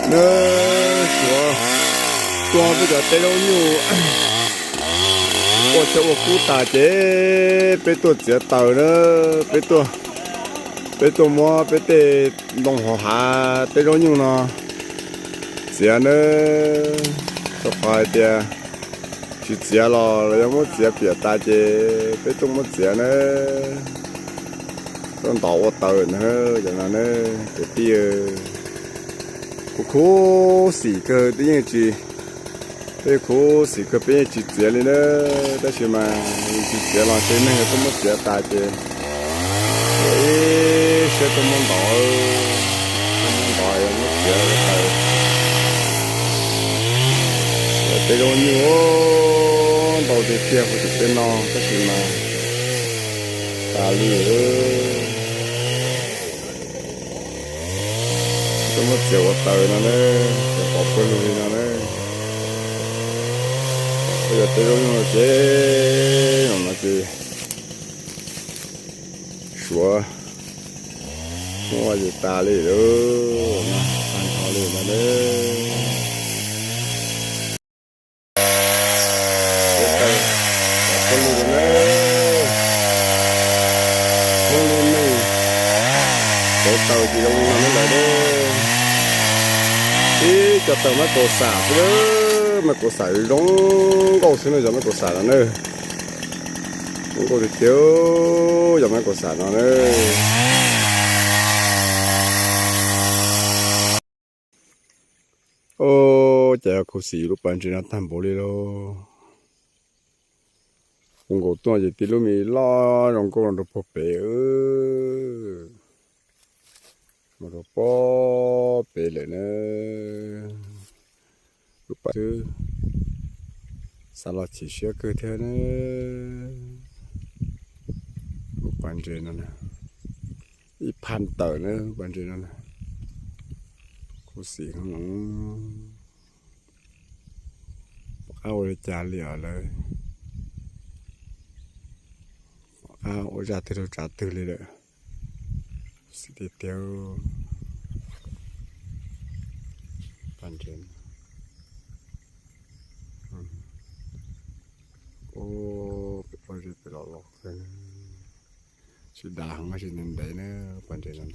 Na, Suav tuaj peb cov teb zaub nyuj ua tsheb ua kub tas ces peb tuaj txiav taws na, peb tuaj, peb tuaj muab peb tej ntoo hauv hav teb zaub nyuj no txiav na. Rau qhov hais tias tsis txiav los lawv yuav muab txiav piam tas ces peb tuaj muab txiav na. Tuaj ntov ua taws na, cov no na, kwv tij. Kuv khuv xim kawg twb yeej tsis, peb khuv xim kawg peb yeej tsis txiav li na. Tab sis mas tsis txiav los ntshe neeg tuaj muab txiav tas ces ib siab tuaj muab ntov, tuaj muab ntov muab txiav taws. Tej zaub nyuj ntau tiag tiag hauv tim tej no tab sis mas tas li. Tuaj muab txiav ua taws no na, txiav pov puag lug li no na. Peb cov teb zaub nyuj ces no ces Suav muab ua ces tas li lawm, tag nrho li no na. Pov puag lug no na. Hmoob lub neej txiav taws ces zoo li no na lawm. Ib co taws mab kaus xam xwb, mab kaus xam zoo nkauj xwb na, cov mab kaus xam no na. Zoo nkauj tiag tiag, cov mab kaus xam no na. Ua cas khuv xim lub pas ntses no tag npaum li lauj. Kuv nkaus tuaj ces tib lub me loj zoo nkauj rau puag pem, mus rau puag pem lawm na. Lub pas xwb, xav los chim siab kawg thiab na. Lub pas ntses no na, ib phaj tawm na, lub pas ntses no na. Khuv xim heev. Pom qab ua li cas li os lawv, pom qab ua zaj twg rau tsav twg li lawm. Xwb tiag tiag. Pas ntses, ua pem pob zeb pem los los kawg, tsis dav heev, tsis ntev ntev na, pas ntses no.